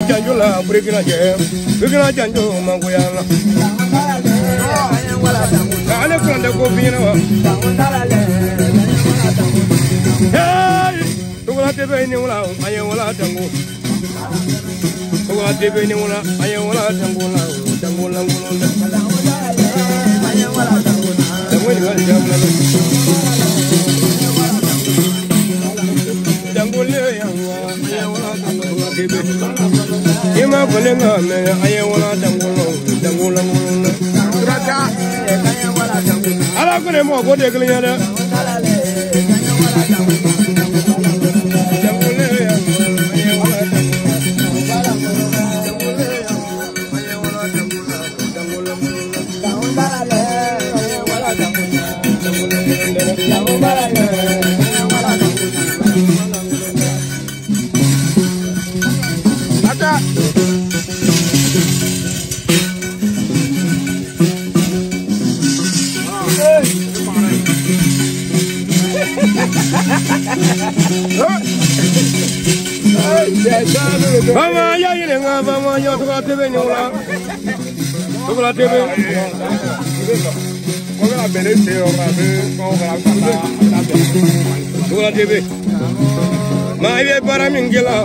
janjo la Burkina cɛ Burkina janjo mangoya la ale kuran tɛ ko f'i ɲɛna wa hey Togola TV ni wala an ye wala tango Togola TV ni wala an ye wala tango la tango la ngolo la tango ni wala tango la tango le ya an ye wala tango la TV ima fone nga me an ye wala tango la tango la ngolo la ala ko ne mo ko de kelen ye dɛ. Mama ya yele nga mama ya Togola TV ni wala Togola TV Togola TV ma ibe baara min kɛ la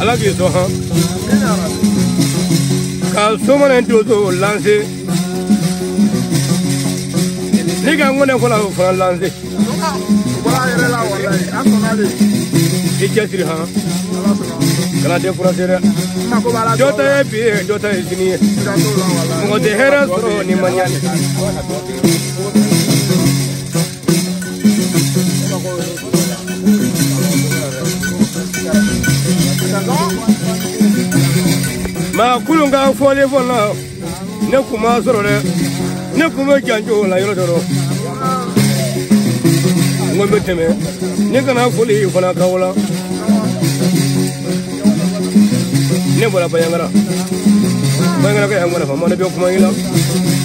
Ala k'i sɔn han ka somana dozo lancer ni ka ŋɔnɛ fɔlɔ o fana lancer. I cɛsiri han kana découragé dɛ dɔ ta ye bi ye dɔ ta ye sini ye mɔgɔ tɛ hɛrɛ sɔrɔ ni ma ɲani. Maa kulun ka fɔli fɔ la ne kun ma sɔrɔ dɛ ne kun bɛ janjo la yɔrɔ dɔ rɔ. N ko n bɛ tɛmɛ ne kana foli fana k'aw la ne bɔra Bandiagara Bandiagara ka yan kɔnɔ faama ne bɛ kuma i la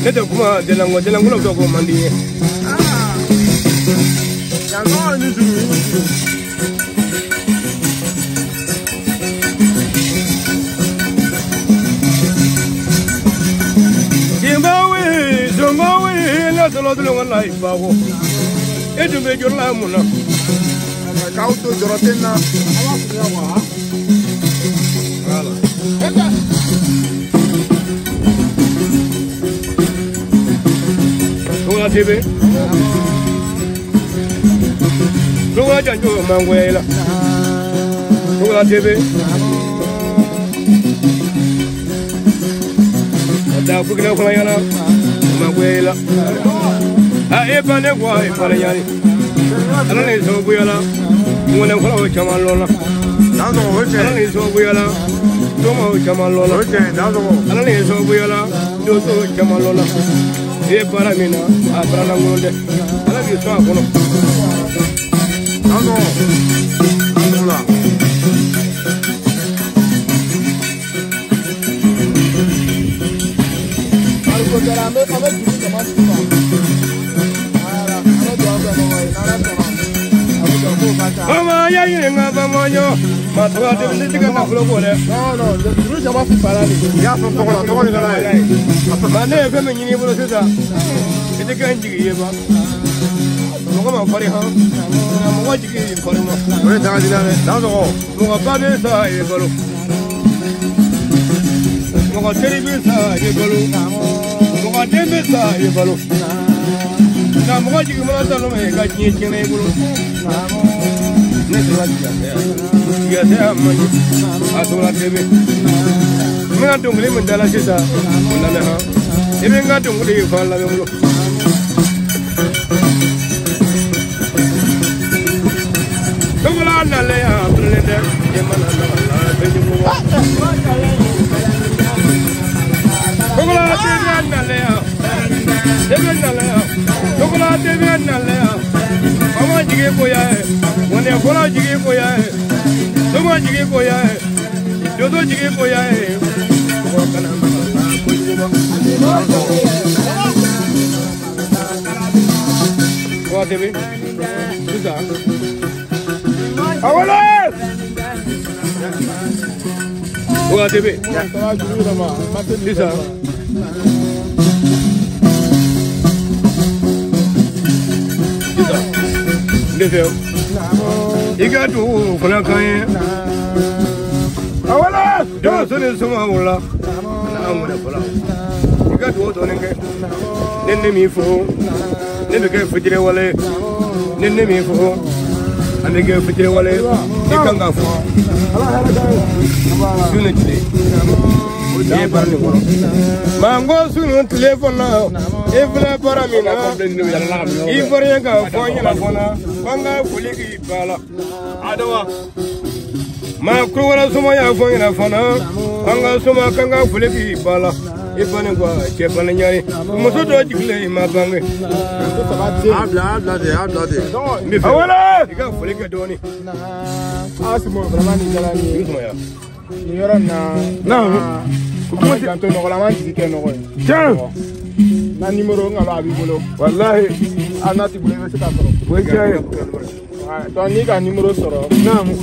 ne tɛ kuma delankɔ delankolo dɔ ko man di n ye. Jimbawe Zombawe ne sɔrɔ dɔrɔn ka na i ba kɔ. E tun bɛ jɔrɔ la mun na. K'aw to jɔrɔ tɛ n na. Togola TV Togola janjo mangoya i la Togola TV ka taa Burkina fana ɲɛna mangoya i la. A e bannen kɔ e fana ɲani Ala ni sababuya la ŋɔnɛ fɔlɔ caman lɔ la Ala ni sababuya la dɔmaw caman lɔ la Ala ni sababuya la doso caman lɔ la i ye baara min na a baara lankolon tɛ Ala k'i sɔn a kɔnɔ. Mama ya ɲininka bamaɲɔ ma Togola TV ne tɛ ka nafolo ko dɛ. Non non juru jama fara de. I y'a fɔ tɔgɔ la tɔgɔ de ka d'a ye. Ma ne ye fɛn min ɲini i bolo sisan i tɛ kɛ n jigi ye ba mɔgɔ ma farin han nka mɔgɔ jigi ye farin ma. O ye daga dila dɛ dansɔgɔ. Mɔgɔ ba bɛ sa i bɛ balo mɔgɔ teri bɛ sa i bɛ balo mɔgɔ den bɛ sa i bɛ balo nka mɔgɔ jigi mana sa n'o ye ka diɲɛ tiɲɛna i bolo. Ne sera jigasɛya man ɲi a Togola TV n bɛna dɔnkili min da la sisan o lamɛn han i bɛ n ka dɔnkili fan lamɛn bolo. Togola nalen a pɛrɛnnen tɛ e mana na la fɛn jugu wa. Togola TV nalen a TV nalen a Togola TV nalen a faama jigi ko ya ye ŋɔnɛ fɔlɔ jigi ko ya ye soma jigi ko ya ye doso jigi ko ya ye mɔgɔ kana maga la kojugu ma. Togola TV sisan. Awale. Waati bɛ sisan. Sisan ne fɛ i ka dugu fana kan ye. Denmisɛn ni somaw la n'a mɔnɛ fɔlɔ i ka dugawu dɔɔnin kɛ ne min fo ne bɛ kɛ fitiriwale ne min fo an bɛ kɛ fitiriwale i kan ka fɔ su ni tile o de ye baara nin kɔnɔ maa n ko su ni tile fana e filɛ baara min na i fɔra ka fɔ n ɲɛna fana ko n ka foli k'i ba la adawa. Maa kurukara soma y'a fɔ n ɲɛna fana an ka soma k'an ka foli k'i ba la i banni kuwa cɛ banni ɲari muso dɔ jigilen i ma bange. A bila ten. N bɛ fɛ i ka foli kɛ dɔɔnin. Asimo vraiment nin diyara n ye. Nin yɔrɔ in na. Naamu. Kuma janto nɔgɔ la an b'an jigi kɛ nɔgɔ ye. Tiɲɛ. Na numéro n ka a b'i bolo. Walahi. A n'a t'i bolo i bɛ se k'a sɔrɔ. O ye tiɲɛ ye. Donc n'i ka numéro sɔrɔ. Naamu.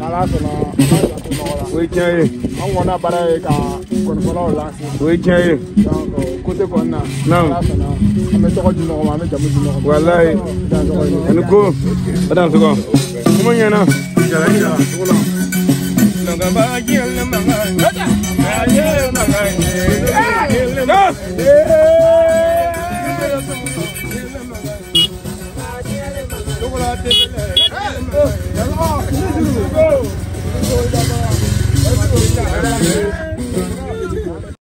N'Ala sɔnna an b'an janto nɔgɔ la. O ye tiɲɛ ye. An kɔni ka baara ye ka kɔnifɔlaw lancer. O ye tiɲɛ ye. Donc côté kɔni na. Naamu. N'Ala sɔnna an bɛ tɔgɔ di ɲɔgɔn ma an bɛ jamu di ɲɔgɔn ma. Walahi. Ani ko. A dan sɔgɔ. Kuma ɲɛna.